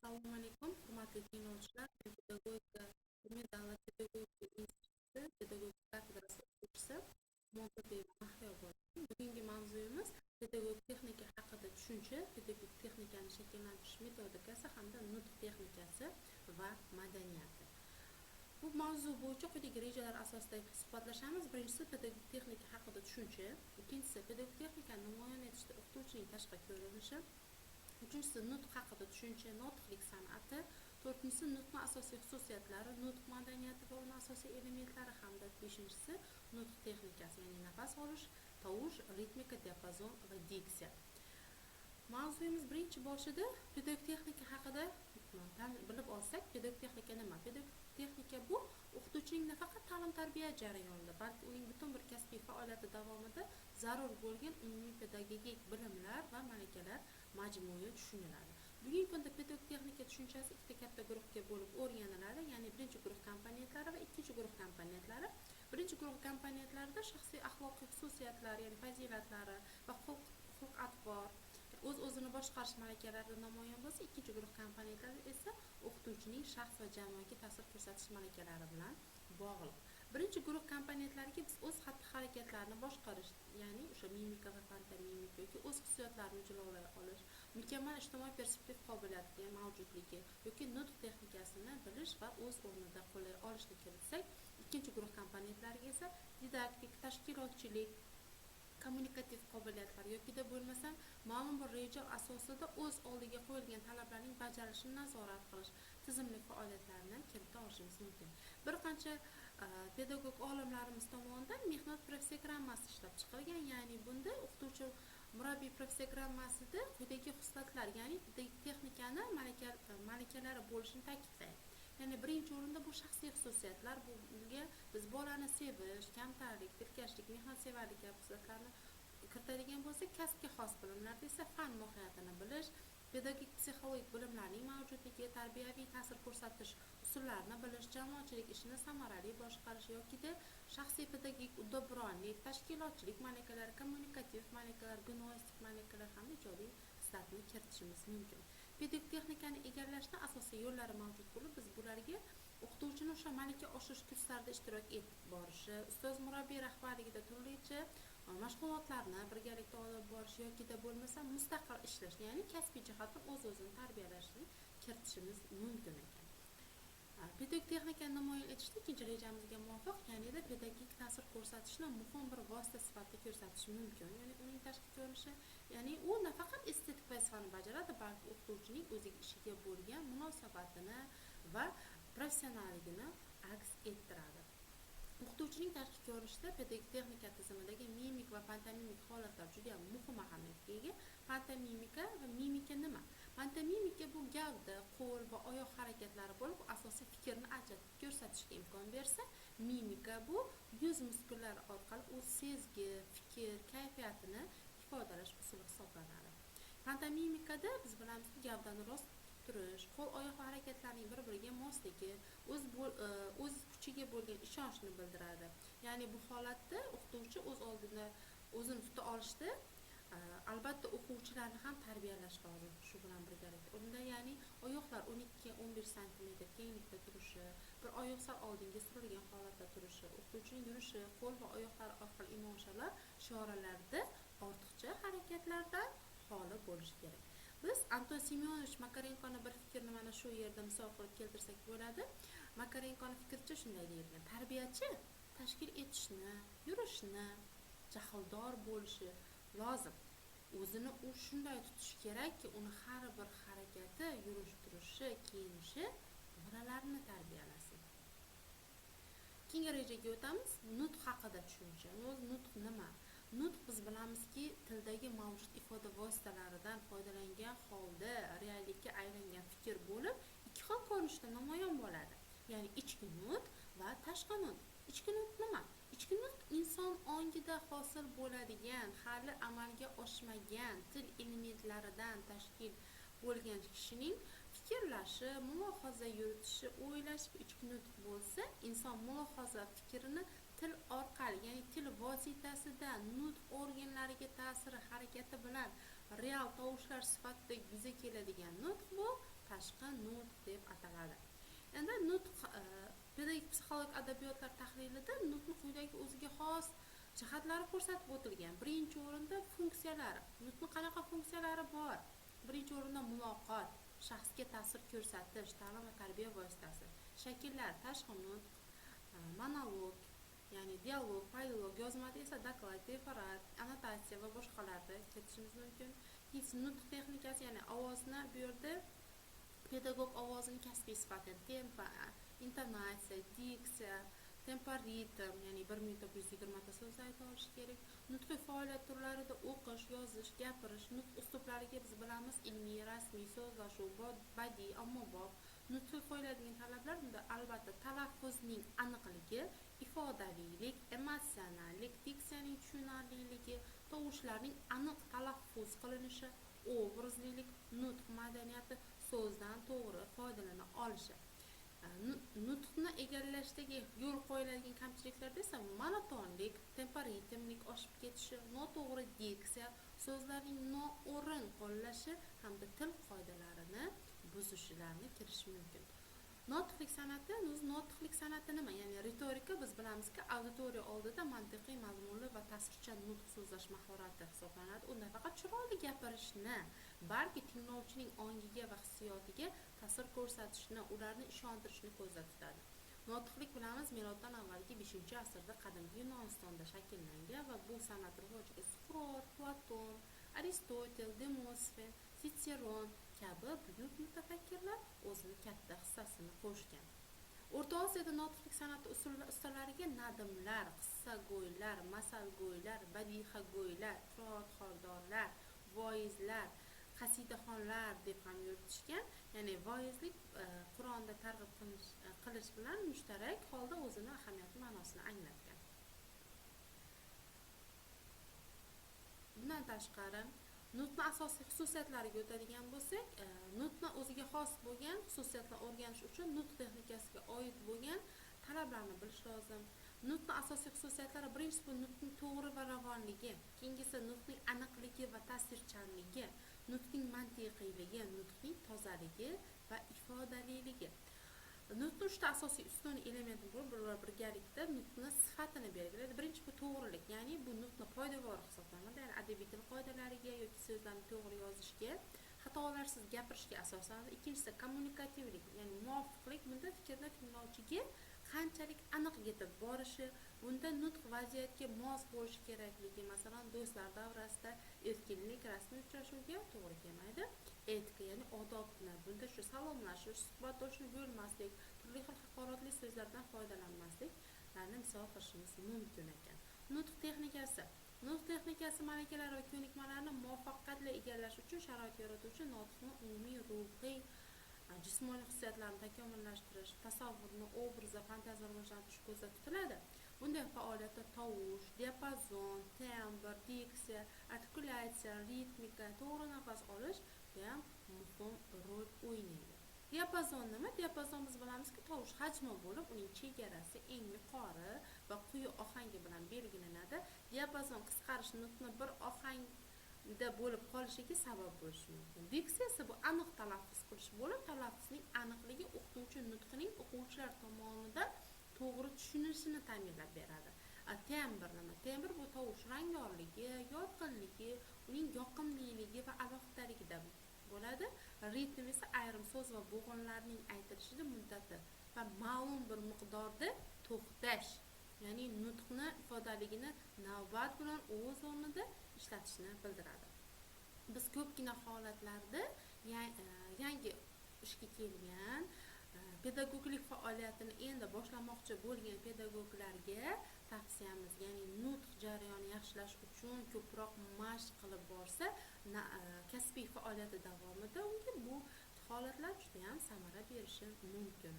Assalomu alaykum, hurmatli tinglovchilar. Men Pedagogika Termiz davlat pedagogika instituti pedagogika kafedrasi o'qituvchisi Montadeva Mahliyo bo'laman. Bugungi mavzuyimiz pedagogik texnika haqida tushuncha, pedagogik texnikani shakllantirish metodikasi hamda nutq texnikasi va madaniyati. Bu mavzu bo'yicha quyidagi rejalar asosida suhbatlashamiz. Birinchisi, pedagogik texnika haqida tushuncha, ikkinchisi, pedagogik texnikani namoyon etishda o'qituvchining tashqi ko'rinishi, uchinchisi, nutq haqida tushuncha, notiqlik san'ati, to'rtinchisi, nutqni asosiy xususiyatlari, nutq madaniyati va uni asosiy elementlari hamda beshinchisi, nutq texnikasi, ya'ni nafas olish, tovush, ritmika, diapazon va diksiya. Mavzuyimiz birinchi boshida pedagogik texnika haqida bilib olsak, pedagogik texnika nima? Pedagogik texnika bu o'qituvchining nafaqat ta'lim-tarbiya jarayonida, balki uning butun bir kasbiy faoliyati davomida zarur bo'lgan umumiy pedagogik bilimlar va malakalar majmui tushuniladi. Bugungi kunda pedagogik texnika tushunchasi ikkita katta guruhga bo'lib o'rganiladi, ya'ni birinchi guruh komponentlari va ikkinchi guruh komponentlari. Birinchi guruh komponentlarida shaxsiy axloqiy xususiyatlar, ya'ni fazilatlari va xulq-atvor, o'z-o'zini boshqarish malakalari namoyon bo'lsa, ikkinchi guruh komponentlari esa o'qituvchining shaxs va jamoaga ta'sir ko'rsatish malakalari bilan bog'liq. Birinchi guruh komponentlariga biz o'z xatti-harakatlarini boshqarish, ya'ni o'sha mimika va pantomimika yoki o'z hissiyotlarini jilovlay olish, mukammal ijtimoiy perseptiv qobiliyatga mavjudligi yoki nutq texnikasini bilish va o'z o'rnida qo'llay olishni kiritsak, ikkinchi guruh komponentlariga esa didaktik, tashkilotchilik, kommunikativ qobiliyatlar yokida bo'lmasam ma'lum bir reja asosida o'z oldiga qo'yilgan talablarning bajarilishini nazorat qilish tizimli faoliyatlarini kirita olishimiz mumkin. Bir qancha pedagog olimlarimiz tomonidan mehnat professiogrammasi ishlab chiqilgan, ya'ni bunda o'qituvchi murabbiy professigrammasida quyidagi xislatlar, ya'ni texnikani malakalari bo'lishini ta'kidlaydi. Ya'ni birinchi o'rinda bu shaxsiy xususiyatlar, bunga biz bolani sevish, kamtarlik, dilkashlik, mehnatsevarlik kabi xislatlarni kiritadigan bo'lsak, kasbga xos bilimlarda esa fan mohiyatini bilish, pedagogik psixologik bilimlarning mavjudligi, tarbiyaviy ta'sir ko'rsatish usullarini bilish, jamoatchilik ishini samarali boshqarish yokida shaxsiy pedagogik uddaburonlik, tashkilotchilik malakalari, kommunikativ malakalar, gnostik malakalar hamda ijodiy xislatni kiritishimiz mumkin. Pedagogik texnikani egallashni asosiy yo'llari mavjud bo'lib, biz bularga o'qituvchini o'sha malaka oshirish kurslarida ishtirok etib borishi, ustoz murabbiy rahbarligida turlicha mashg'ulotlarni birgalikda olib borish yokida bo'lmasa mustaqil ishlash, ya'ni kasbiy jihatdan o'z-o'zini tarbiyalashni kiritishimiz mumkin ekan. Pedagogik texnikani namoyon etishda ikkinchi rejamizga muvofiq, ya'nida pedagogik ta'sir ko'rsatishni muhim bir vosita sifatida ko'rsatish mumkin. Ya'ni uning tashqi ko'rinishi, ya'ni u nafaqat estetik vazifani bajaradi, balki o'qituvchining o'ziga ishiga bo'lgan munosabatini va professionalligini aks ettiradi. O'qituvchining tashqi ko'rinishida pedagogik texnika tizimidagi mimik va pantomimik holatlar juda ham muhim ahamiyatga ega. Pantomimika va mimika nima? Pantomimika bu gavda, qo'l va oyoq harakatlari bo'lib, asosiy fikrni ajratib ko'rsatishga imkon bersa, mimika bu yuz muskullari orqali o'z sezgi, fikr, kayfiyatini ifodalash usuli hisoblanadi. Pantomimikada biz bilamizki, gavdani rost turish, qo'l oyoq harakatlarining bir-biriga mosligi, o'z kuchiga bo'lgan ishonchni bildiradi. Ya'ni bu holatda o'qituvchi o'z oldida o'zini tuta olishda, albatta o'quvchilarni ham tarbiyalash lozim shu bilan birgalikda. Unda ya'ni oyoqlar 12-15 santimetr kenglikda turishi, bir oyoq sal oldinga surilgan holatda turishi, o'qituvchining yurishi, qo'l va oyoqlar orqali imo-ishoralar, ishoralarda ortiqcha harakatlardan xoli bo'lishi kerak. Biz Anton Semyonovich Makarenkoni bir fikrini mana shu yerda misol qilib keltirsak bo'ladi. Makarenkoni fikricha shunday deyilgan: tarbiyachi tashkil etishni, yurishni, jahldor bo'lishi lozim. O'zini u shunday tutishi kerakki, uni har bir harakati, yurish turishi, kiyinishi bolalarni tarbiyalasin. Keyingi rejaga o'tamiz. Nutq haqida tushuncha. O'zi nutq nima? Nutq biz bilamizki, tildagi mavjud ifoda vositalaridan foydalangan holda reallikka aylangan fikr bo'lib, ikki xil ko'rinishda namoyon bo'ladi. Ya'ni ichki nutq va tashqi nutq. Ichki nutq nima? Ichki nutq inson ongida hosil bo'ladigan, hali amalga oshmagan til elementlaridan tashkil bo'lgan kishining fikrlashi, mulohaza yuritishi, o'ylashi ichki nutq bo'lsa, inson mulohaza fikrini til orqali, ya'ni til vositasida nutq organlariga ta'siri harakati bilan real tovushlar sifatida yuzaga keladigan nutq bu tashqi nutq deb ataladi. Endi nutq pedagogik psixologik adabiyotlar tahlilida nutqni quyidagi o'ziga xos jihatlari ko'rsatib o'tilgan. Birinchi o'rinda funksiyalari. Nutqni qanaqa funksiyalari bor? Birinchi o'rinda muloqot, shaxsga ta'sir ko'rsatish, ta'lim va tarbiya vositasi. Shakllar: tashqi nutq, monolog, ya'ni dialog, polilog, yozmada esa doklad, referat, annotatsiya va boshqalarni kiritishimiz mumkin. Ikkinchisi nutq texnikasi, ya'ni ovozni bu yerda pedagog ovozini kasbiy sifati, tempo, intonatsiya, diksiya, tempo ritm, ya'ni 1 minutda 120 ta so'z ayta olishi kerak. Nutqiy faoliyat turlarida o'qish, yozish, gapirish, nutq uslublariga biz bilamiz: ilmiy, rasmiy, so'zlashuv, badiiy, ommabop. Nutqqa qo'yiladigan talablar bunda albatta talaffuzning aniqligi, ifodaviylik, emotsionallik, diksiyaning tushunarliligi, tovushlarning aniq talaffuz qilinishi, obrazlilik, nutq madaniyati, so'zdan to'g'ri foydalana olishi. Nutqni egallashdagi yo'l qo'yiladigan kamchiliklarda esa monotonlik, temporitmlik oshib ketishi, noto'g'ri diksiya, so'zlarning noo'rin qo'llashi hamda til qoidalarini buzishilarni kirishi mumkin. Notiqlik san'ati, o'zi notiqlik san'ati nima? Ya'ni ritorika, biz bilamizki, auditoriya oldida mantiqiy, mazmunli va ta'sirchan nutq so'zlash mahorati hisoblanadi. U nafaqat chiroyli gapirishni, balki tinglovchining ongiga va hissiyotiga ta'sir ko'rsatishni, ularni ishontirishni ko'zda tutadi. Notiqlik, bilamiz, miloddan avvalgi 5-asrda qadimgi Yunonistonda shakllangan va bu san'at rivojiga Suqrot, Platon, Aristotel, Demosfen, Sitseron kabi buyuk mutafakkirlar o'zini katta hissasini qo'shgan. O'rta Osiyoda notiqlik san'ati ustalariga nadimlar, qissago'ylar, masalgo'ylar, badihago'ylar, qiroatxordorlar, voizlar, qasidaxonlar deb ham yuritishgan. Ya'ni voizlik Qur'onda targ'ib qilish bilan mushtarak holda o'zini ahamiyati, ma'nosini anglatgan. Bundan tashqari nutqni asosiy xususiyatlariga o'tadigan bo'lsak, nutqni o'ziga xos bo'lgan xususiyatlarni o'rganish uchun nutq texnikasiga oid bo'lgan talablarni bilish lozim. Nutqni asosiy xususiyatlari: birinchisi bu nutqning to'g'ri va ravonligi, keyingisi nutqning aniqligi va ta'sirchanligi, nutqning mantiqiyligi, nutqning tozaligi va ifodaliligi. Nutqni uchta asosiy ustun elementi bo'lib, bular birgalikda nutqni sifatini belgilaydi. Birinchi bu to'g'rilik, ya'ni bu nutqni poydevori hisoblanadi, ya'ni adabiy til qoidalariga yoki so'zlarni to'g'ri yozishga, xatolarsiz gapirishga asoslanadi. Ikkinchisi kommunikativlik, ya'ni muvofiqlik, bunda fikrni tinglovchiga qanchalik aniq yetib borishi, bunda nutq vaziyatga mos bo'lishi kerakligi, masalan, do'stlar davrasida erkinlik rasmiy uchrashuvga to'g'ri kelmaydi. Etika, ya'ni odobni, bunda shu salomlashish, suhbatdoshni bo'lmaslik, turli xil haqoratli so'zlardan foydalanmasliklarni misol qilishimiz mumkin ekan. Nutq texnikasi. Nutq texnikasi malakalari va ko'nikmalarini muvaffaqiyatli egallash uchun sharoit yaratuvchi notiqni umumiy ruhiy, jismoniy xususiyatlarni takomillashtirish, tasavvurni, obraz va fantaziyani rivojlantirish ko'zda tutiladi. Bunday faoliyatda tovush, diapazon, tembr, diksiya, artikulyatsiya, ritmika, to'g'ri nafas olish ham muhim rol o'ynaydi. Diapazon nima? Diapazon, biz bilamizki, tovush hajmi bo'lib, uning chegarasi eng yuqori va quyi ohangi bilan belgilanadi. Diapazon qisqarish nutqni bir ohangda bo'lib qolishiga sabab bo'lishi mumkin. Diksiyasi bu aniq talaffuz qilish bo'lib, talaffuzning aniqligi o'qituvchi nutqining o'quvchilar tomonidan to'g'ri tushunilishini ta'minlab beradi. Tembr nima? Tembr bu tovush rangdorligi, yorqinligi, uning yoqimliligi va alohidaligida bo'ladi. Ritm esa ayrim so'z va bo'g'inlarning aytilishida muddati va ma'lum bir miqdorda to'xtash, ya'ni nutqni ifodaligini navbat bilan o'z o'rnida ishlatishni bildiradi. Biz ko'pgina holatlarda yangi ishga kelgan, pedagoglik faoliyatini endi boshlamoqchi bo'lgan pedagoglarga tavsiyamiz, ya'ni nutq jarayonini yaxshilash uchun ko'proq mashq qilib borsa, kasbiy faoliyati davomida unga bu holatlar juda ham samara berishi mumkin.